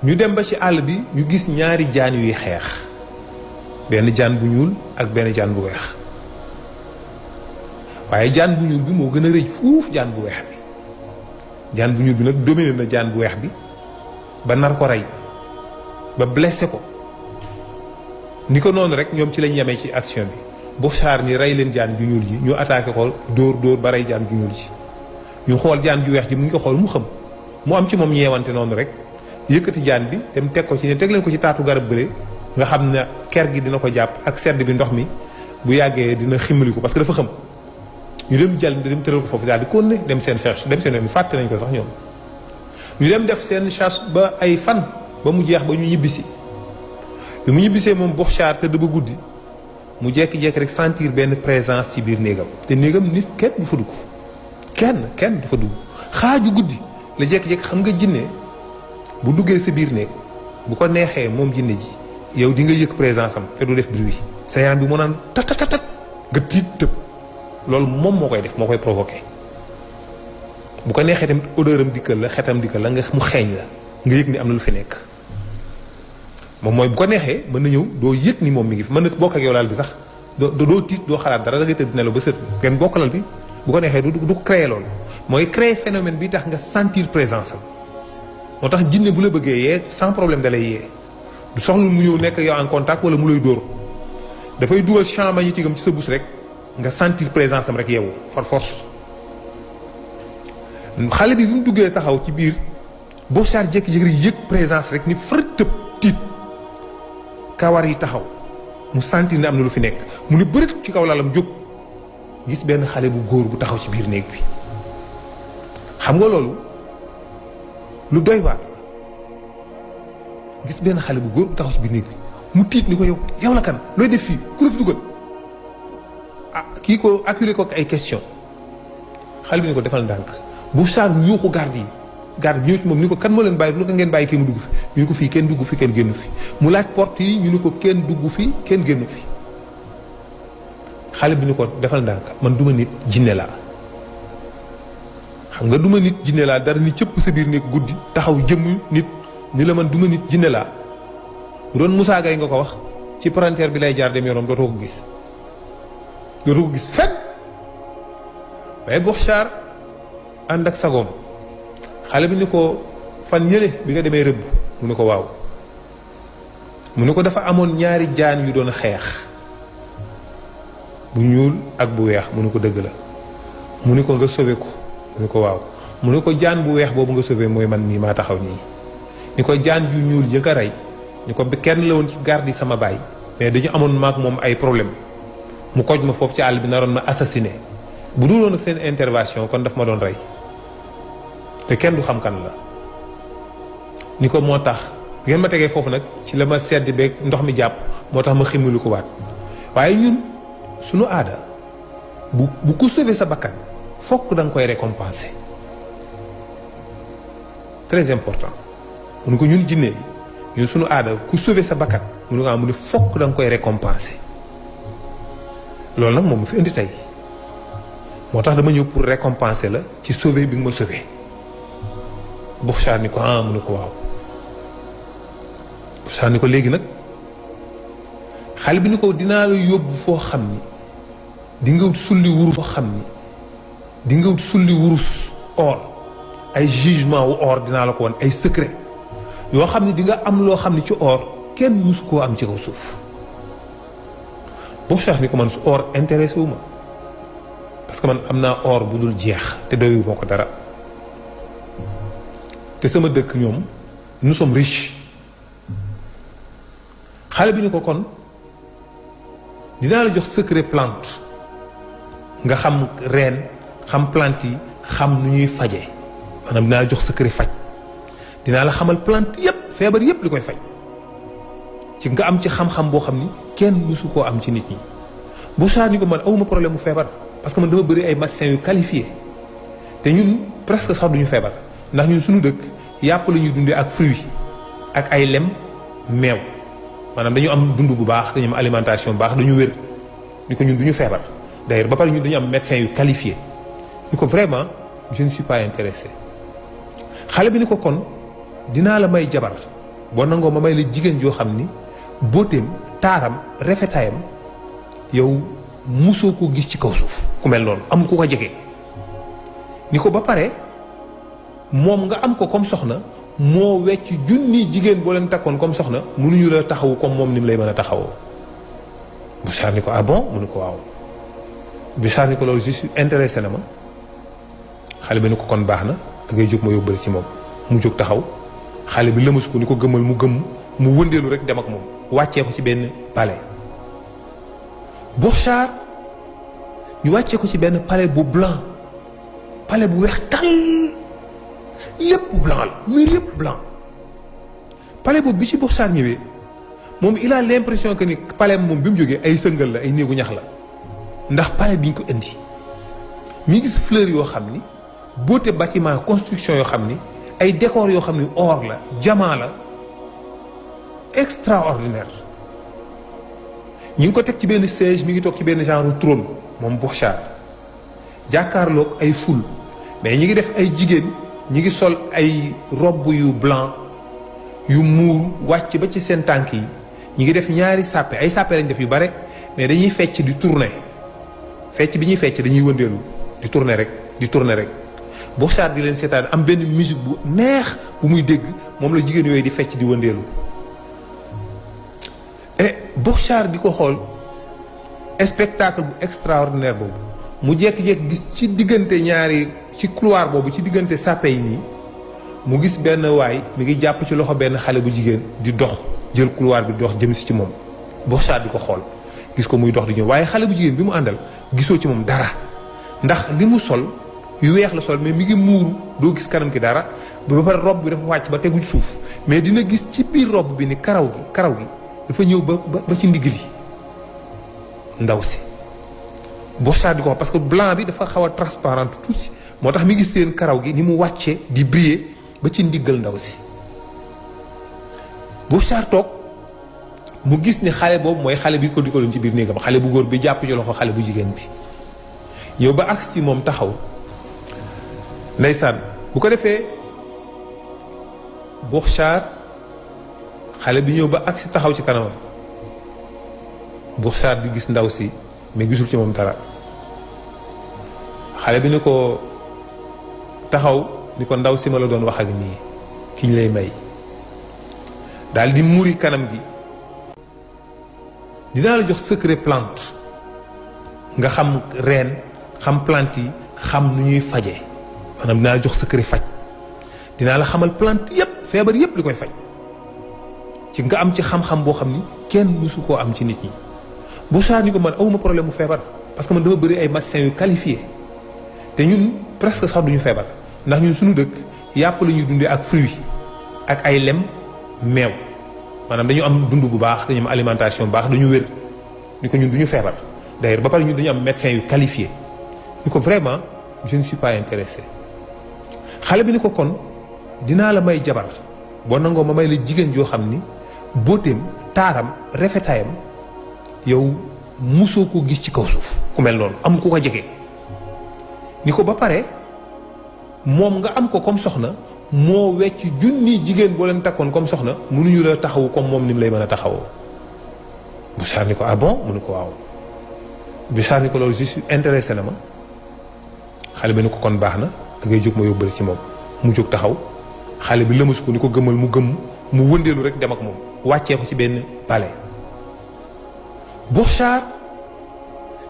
ñu dem ba ci àll bi ñu gis ñaari jaan yuy xeex benn jaan bu ñuul ak benn jaan bu weex waaye jaan bu ñuul bi moo gën a rëy fuuf jaan bu weex bi jaan bu ñuul bi nag dominé na jaan bu weex bi ba nar ko rey ba blessé ko ni ko noonu rek ñoom ci lañ yemee ci action bi Buxaar ni rey leen jaan ju ñuul ji ñu attaqué ko dóor ba rey jaan ju ñuul ji ñu xool jaan ju weex ji mu ngi ko xool mu xam mu am ci moom ñeewante noonu rek yëkkati jaan bi dem teg ko ci ne teg leen ko ci taatu garab bële nga xam ne ker gi dina ko jàpp ak sedd bi ndox mi bu yàggee dina ximmali ko parce que dafa xam ñu dem jàll dem tëral ko foofu daal di kon ne dem seen chasse dem seen yoon fàtte nañ ko sax ñoom ñu dem def seen chasse ba ay fan ba mu jeex ba ñu ñibbisi bi mu ñibbisee moom Buxaar tëdd ba guddi mu jékki-jékki rek sentir benn présence ci biir néegam te néegam nit kenn du fa dugg kenn du fa dugg xaaju guddi la jékki-jékki xam nga jinne bu duggee sa biir néeg bu ko neexee moom jinne ji yow di nga yëg présence am te du def bruit sa yaram bi moo naan tat nga tiit tëb loolu moom moo koy def moo koy provoqué bu ko neexee tamit odeur am dikkal la xetam dikkal la nga mu xeeñ la nga yëg ni am na lu fi nekk moom mooy bu ko neexee mën na ñëw doo yëg ni moom mi ngi fi mën na bokk ak yow laal bi sax doo tiit doo xalaat dara da ngay tëdd nelaw ba sët ngeen bokk lal bi bu ko neexee du créer loolu mooy créer phénomène bi tax nga sentir présence am moo tax jinne bu la bëggee yee sans problème da lay yee du soxlu mu ñëw nekk yow en contact wala mu lay dóor dafay dugal champ magnétique am ci sa bus rek nga sentir présence am rek yeewu par force xale bi mu duggee taxaw ci biir Buxaar jékki-jékki yëg présence rek ni fërët tëb tiit kawar yi taxaw mu sentir ne am na lu fi nekk mu ne bërit ci kaw lalam jóg gis benn xale bu góor bu taxaw ci biir néeg bi xam nga loolu lu doy waar gis benn xale bu góor bu taxaw ci biir néeg bi mu tiit ni ko yow la kan looy def fii ku la fi dugal ah kii ko acculé ko ay question xale bi ni ko defal ndànk Buxaar yuuxu garde yi garde bi ñëw ci moom ni ko kan moo leen bàyyi lu ko ngeen bàyyi kii mu dugg fi ñu ne ko fii kenn dugg fi kenn génn fi mu laaj porte yi ñu ne ko kenn dugg fi kenn génn fi xale bi ni ko defal ndànk man duma nit jinne laa xam nga duma nit jinne laa dara ni cëpp sa biir néeg guddi taxaw jëmm nit ni la man duma nit jinne laa bu doon Moussa Gaye nga ko wax ci parenteer bi lay jaar dem yoonam dootoo ko gis fenn waaye Buxaar ànd ak sagoom xale bi ni ko fan yële bi nga demee rëbb mu ne ko waaw mu ne ko dafa amoon ñaari jaan yu doon xeex bu ñuul ak bu weex mu ne ko dëgg la mu ne ko nga sauvé ko mu ne ko waaw mu ne ko jaan bu weex boobu nga sauvé mooy man mii maa taxaw nii ni ko jaan yu ñuul ya nga rey ni ko kenn la woon ci garde yi sama baay mais dañu amoon maag moom ay problème mu koj ma foofu ci àll bi naroon ma assassiné bu dul woon ak seen intervention kon daf ma doon rey te kenn du xam kan la ni ko moo tax ngeen ma tegee foofu nag ci la ma sedd beeg ndox mi jàpp moo tax ma ximmilu ko waat waaye ñun suñu aada bu ku sauver sa bakkan fokk da nga koy récompenser très important mu ne ko ñun jinne yi ñun suñu aada ku sauver sa bakkan mu ne fokk da nga koy récompenser loolu nag moom mu fi indi tey moo tax dama ñëw pour récompenser la ci sauver bi nga ma sauver Buxaar ni ko mu ne ko waaw Buxaar ni ko léegi nag xale bi ni ko dinaa la yóbbu foo xam ni di nga sulli wurus foo xam ni di nga sulli wurus or ay jugement wu or dinaa la ko wan ay secret yoo xam ni di nga am loo xam ni ci or kenn musu koo am ci kaw suuf Buxaar ni ko man su or intéressé wu ma parce que man am naa or bu dul jeex te doyu ma ko dara te sama dëkk ñoom nous sommes riches xale bi ni ko kon dinaa la jox secret plante nga xam reen xam plante yi xam nu ñuy faje maanaam dinaa la jox secret faj dinaa la xamal plante yépp feebar yépp li koy faj ci nga am ci xam-xam boo xam ni kenn mësu koo am ci nit ñi Buxaar ni ko man awuma problème mu feebar parce que man dama bëri ay médecins yu qualifiés te ñun presque sax duñu feebar ndax ñun suñu dëkk yàpp la ñuy dundee ak fruits ak ay lem meew maanaam dañu am dund bu baax dañu am alimentation bu baax dañu wér ni ko ñun duñu feebar d'ailleurs ba pare ñun dañu am médecins yu qualifiés ni ko vraiment je ne suis pas intéressé xale bi ni ko kon dinaa la may jabar boo nangoo ma may la jigéen joo xam ni booteem taaram rafetaayam yow musoo ko gis ci kaw suuf ku mel noonu am ku ko jege ni ko ba pare moom nga am ko comme soxna moo wecc junni jigéen boo leen takkoon comme soxna mënuñu la taxawu comme moom ni mu lay mën a taxawoo. Bouchard ni ko ah bon mu ne ko waaw. Bouchard ni ko loolu juste intéressé na ma xale bi ni ko kon baax na da ngay jóg ma yóbbale ci moom mu jóg taxaw xale bi lëmasu ko ni ko gëmmal mu gëmm mu wëndeelu rek dem ak moom wàccee ko ci benn palais. Bouchard ñu wàccee ko ci benn palais bu blanc palais bu weex tàll lépp blanc la mur yëpp blanc palais boobu bi ci Bouchard ñëwee moom il a l'impression que ni palais moom bi mu jógee ay sëngal la ay néegu ñax la ndax palais bi ñu ko indi mi gis fleur yoo xam ni beauté bâtiment construction yoo xam ni ay décor yoo xam ni or la diamant la extraordinaire. ñu ngi ko teg ci benn siège mi ngi toog ci benn genre trône moom Bouchard jàkkaarloog ay foule mais ñi ngi def ay jigéen ñi ngi sol ay robe yu blanc yu muur wàcc ba ci seen tànk yi ñi ngi def ñaari sàppe ay sàppe lañ def yu bare mais dañuy fecc di tourner fecc bi ñuy fecc dañuy wëndeelu di tourner rek di tourner rek Bouchard di leen seetaan am benn musique bu neex bu muy dégg moom la jigéen yooyu di fecc di wëndeelu et Bouchard di ko xool spectacle bu extraordinaire boobu mu jékki-jékki gis ci diggante ñaari ci couloir boobu ci diggante sàppe yi nii mu gis benn waay mi ngi jàpp ci loxo benn xale bu jigéen di dox jël couloir bi dox jëm si ci moom Bouchard di ko xool gis ko muy dox di ñëw waaye xale bu jigéen bi mu àndal gisoo ci moom dara ndax li mu sol yu weex la sol mais mi ngi muuru doo gis kanam ki dara ba pare robe bi dafa wàcc ba tegu ci suuf mais dina gis ci biir robe bi ni karaw gi dafa ñëw ba ci ndigg li ndaw si Bouchard di ko wax parce que blanc bi dafa xaw a transparent tuuti moo tax mi ngi seen karaw gi ni mu wàccee di briller ba ci ndiggal ndaw si Bouchard toog mu gis ni xale boobu mooy xale bi ko ci biir néegam xale bu góor bi jàpp ci loxo xale bu jigéen bi yow ba agsi ci moom taxaw ndeysaan bu ko defee Bouchard xale bi ñëw ba agsi taxaw ci kanamam Bouchard di gis ndaw si mais gisul ci moom dara xale bi ni ko taxaw ni ko ndaw si ma la doon wax ak nii ki ñu lay may daal di muri kanam gi dinaa la jox secret plante nga xam reen xam plante yi xam nu ñuy faje maanaam dinaa la jox secret faj dinaa la xamal plante yépp feebar yépp li koy faj ci nga am ci xam-xam boo xam ni kenn mësu koo am ci nit ñi Bouchard ni ko man awuma problème mu feebar parce que man dama bëri ay médecins yu qualifiés te ñun presque sax duñu feebar ndax ñun suñu dëkk yàpp la ñuy dundee ak fruits ak ay lem meew maanaam dañu am dund bu baax dañu am alimentation bu baax dañu wér ni ko ñun duñu feebar d'ailleurs ba pare ñun dañu am médecins yu qualifiés ni ko vraiment je ne suis pas intéressé xale bi ni ko kon dinaa la may jabar boo nangoo ma may la jigéen joo xam ni booteem taaram rafetaayam yow musoo ko gis ci kaw suuf ku mel noonu am ku ko jege ni ko ba pare moom nga am ko comme soxna moo wecc junni jigéen boo leen takkoon comme soxna mënuñu la taxawu comme moom ni mu lay mën a taxawoo. Bouchard ni ko ah bon mu ne ko waaw. Bouchard ni ko loolu juste intéressé na ma xale bi ni ko kon baax na da ngay jóg ma yóbbale ci moom mu jóg taxaw xale bi lëmasu ko ni ko gëmmal mu gëmm mu wëndeelu rek dem ak moom wàccee ko ci benn palais. Bouchard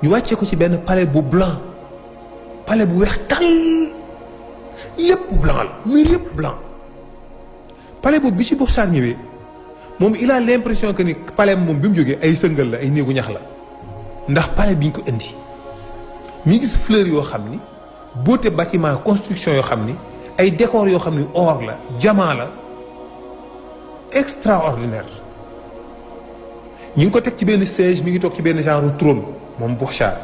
ñu wàccee ko ci benn palais bu blanc palais bu weex tàll lépp blanc la mur yëpp blanc palais boobu bi ci Bouchard ñëwee moom il a l'impression que ni palais moom bi mu jógee ay sëngal la ay néegu ñax la ndax palais bi ñu ko indi mi gis fleur yoo xam ni beauté bâtiment construction yoo xam ni ay décor yoo xam ni or la diamant la extraordinaire. ñu ngi ko teg ci benn siège mi ngi toog ci benn genre trône moom Bouchard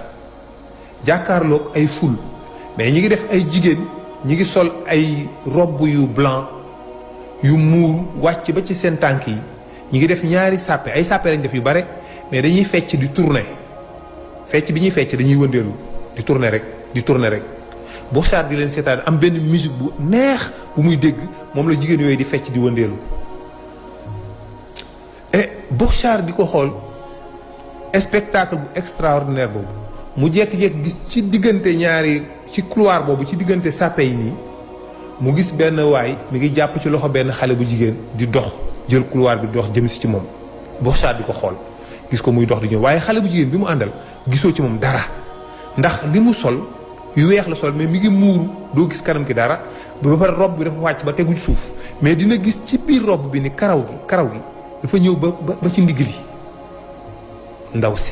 jàkkaarloog ay foule mais ñi ngi def ay jigéen ñi ngi sol ay robe yu blanc yu muur wàcc ba ci seen tànk yi ñi ngi def ñaari sàppe ay sàppe lañ def yu bare mais dañuy fecc di tourner fecc bi ñuy fecc dañuy wëndeelu di tourner rek di tourner rek Bouchard di leen seetaan am benn musique bu neex bu muy dégg moom la jigéen yooyu di fecc di wëndeelu et Bourchard di ko xool spectacle bu extraordinaire boobu mu jékki-jékki gis ci diggante ñaari ci couloir boobu ci diggante sàppe yi nii mu gis benn waay mi ngi jàpp ci loxo benn xale bu jigéen di dox jël couloir bi dox jëm si ci moom Bourchard di ko xool gis ko muy dox di ñëw waaye xale bu jigéen bi mu àndal gisoo ci moom dara ndax li mu sol yu weex la sol mais mi ngi muuru doo gis kanam gi dara ba pare robe bi dafa wàcc ba tegu ci suuf mais dina gis ci biir robe bi ni karaw gi dafa ñëw ba ci ndigg li ndaw si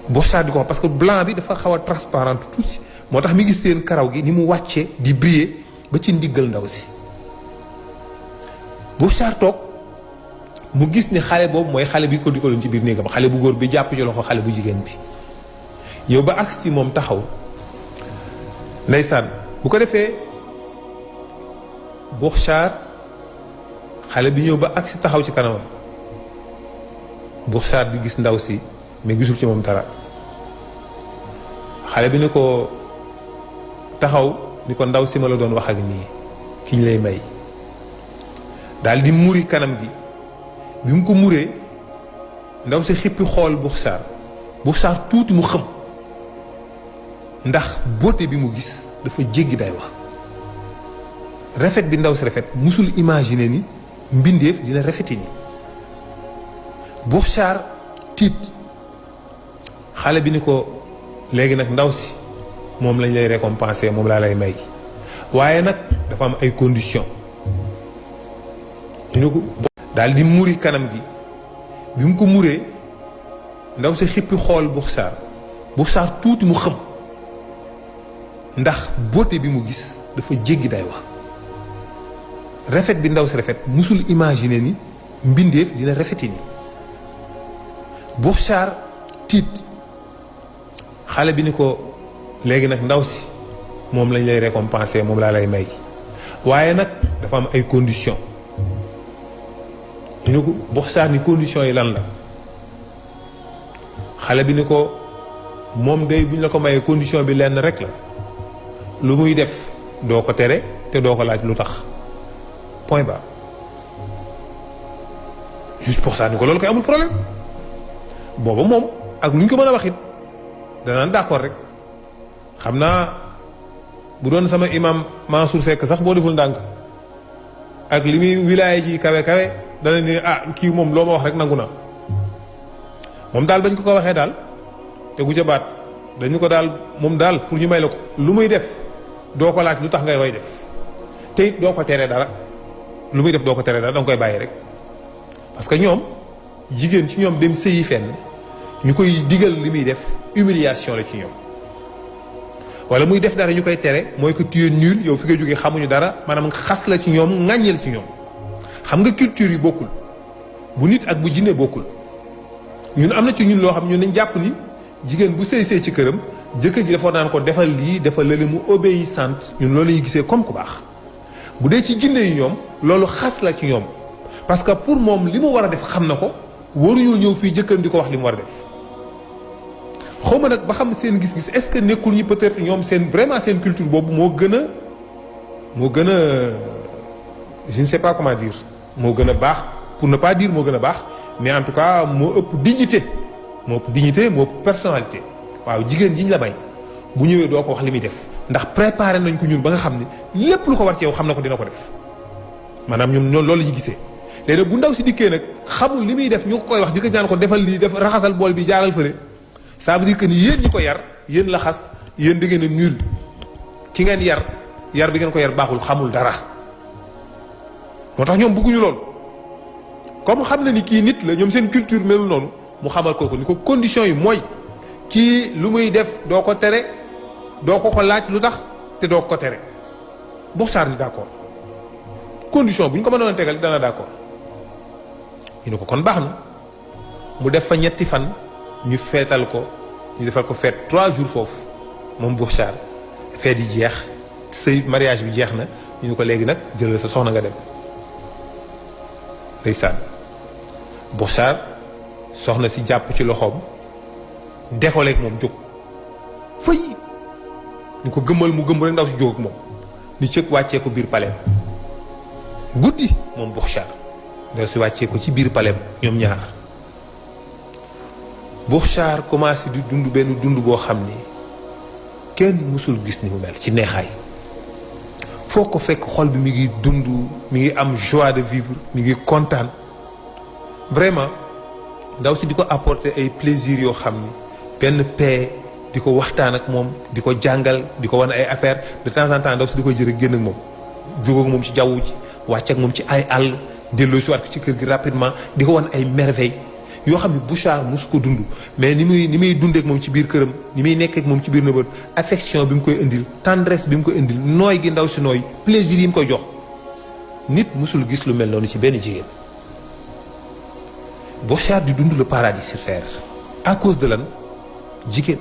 Bourchard di ko parce que blanc bi dafa xaw a transparent tuuti moo tax mi ngi seen karaw gi ni mu wàccee di briller ba ci ndiggal ndaw si Bourchard toog mu gis ni xale boobu mooy xale bi ko di ko doon ci biir néegam xale bu góor bi jàpp ci loxo xale bu jigéen bi ñëw ba agsi ci moom taxaw ndeysaan bu ko defee Bourchard xale bi ñëw ba agsi taxaw ci kanamam Bourchard di gis ndaw si mais gisul ci moom dara xale bi ni ko taxaw ni ko ndaw si ma la doon wax ak nii ki ñu lay may daal di muri kanam gi bi mu ko muree ndaw si xippi xool Bourchard tuuti mu xëm ndax beauté bi mu gis dafa jéggi day wax rafet bi ndaw si rafet musul imaginer ni mbindeef dina rafeti ni Bourchard tiit xale bi ni ko léegi nag ndaw si moom lañ lay récompenser moom laa lay may waaye nag dafa am ay conditions ñu ko daal di muri kanam gi bi mu ko muree ndaw si xippi xool Bourchard tuuti mu xëm ndax beauté bi mu gis dafa jéggi day wax rafet bi ndaw si rafet musul imaginer ni mbindeef dina rafeti ni Bourchard tiit xale bi ni ko léegi nag ndaw si moom lañ lay récompenser moom laa lay may waaye nag dafa am ay conditions ñu ko Bourchard ni conditions yi lan la xale bi ni ko moom day buñ la ko mayee condition bi lenn rek la lu muy def doo ko tere te doo ko laaj lu tax point barre juste Bourchard ni ko loolu koy amul problème booba moom ak lu ñu ko mën a wax it danaan d'accord rek xam naa bu doon sama imam Mansour Seck sax boo deful ndànk ak li muy wilaaya ji kawe kawe dana ni kii moom loo ma wax rek nangu na moom daal bañ ko waxee daal te gu ca baat dañu ko daal moom daal pour ñu may la ko lu muy def doo ko laaj lu tax ngay koy def te it doo ko tere dara lu muy def doo ko tere dara danga koy bàyyi rek parce que ñoom jigéen ci ñoom dem sëyi fenn ñu koy digal li muy def humiliation la ci ñoom wala muy def dara ñu koy tere mooy que tu es nul yow fi nga jógee xamuñu dara maanaam xas la ci ñoom ŋàññi la ci ñoom xam nga culture yi bokkul bu nit ak bu jinne bokkul ñun am na ci ñun loo xam ñun nañ jàpp ni jigéen bu sëy ci këram jëkkër ji dafa naan ko defal lii defal lële mu obéissante ñun loolu la ñuy gisee comme ku baax bu dee ci jinne yi ñoom loolu xas la ci ñoom parce que pour moom li mu war a def xam na ko waruñu ñëw fii jëkkër di ko wax li mu war a def xaw ma nag ba xam seen gis-gis est-ce que nekkul ñi peut-être ñoom seen vraiment seen culture boobu moo gën a je ne sais pas comment dire moo gën a baax pour ne pas dire moo gën a baax mais en tout cas moo ëpp dignité moo ëpp personnalité waaw jigéen ji ñu la may bu ñëwee doo ko wax li muy def ndax préparé nañ ko ñun ba nga xam ne lépp lu ko war ci yow xam na ko dina ko def maanaam ñun loolu la ñu gisee léegi nag bu ndaw si dikkee nag xamul li muy def ñu ko koy wax jëkkër ñaan ko defal lii def raxasal bool bi jaaral fële ça veut dire que ni yéen ñi ko yar yéen la xas yéen da ngeen a nul ki ngeen yar bi ngeen ko yar baaxul xamul dara moo tax ñoom bëgguñu lool comme xam na ni kii nit la ñoom seen culture melul noonu mu xamal kooku ni ko condition yi mooy kii lu muy def doo ko tere doo ko laaj lu tax te doo ko tere Bourchard ni d'accord condition bu ñu ko mënoon a tegal dana d'accord ñu ne ko kon baax na mu def fa ñetti fan ñu feetal ko ñu defal ko feet 3 jours foofu moom Bourchard feet yi jeex sëy mariage bi jeex na ñu ne ko léegi nag jëlal sa soxna nga dem ndeysaan Bourchard soxna si jàpp ci loxoom décollé ak moom jóg fëy ñu ko gëmmal mu gëmm rek ndaw si jóg ak moom ni cëg wàccee ko biir palais guddi moom Bourchard ndaw si wàccee ko ci biir palais ñoom ñaar Bouchard commencé di dund benn dund boo xam ni kenn mësul gis ni mu mel ci neexaay foo ko fekk xol bi mi ngi dund mi ngi am joie de vivre mi ngi kontaan vraiment ndaw si di ko apporter ay plaisir yoo xam ni benn paix di ko waxtaan ak moom di ko jàngal di ko wan ay affaire de temps en temps ndaw si di ko jëre génn ak moom jóg ak moom ci jaww ji wàcc ak moom ci ay àll delloo si waat ko ci kër gi rapidement di ko wan ay merveille yoo xam ne Bouchard mosu ko dund mais ni muy dundee ak moom ci biir këram ni muy nekkee ak moom ci biir nëbët affection bi mu koy indil tendresse bi mu koy indil nooy gi ndaw si nooy plaisir yi mu koy jox nit mosul gis lu mel noonu ci benn jigéen Bouchard di dund le paradis sur terre à cause de lan jigéen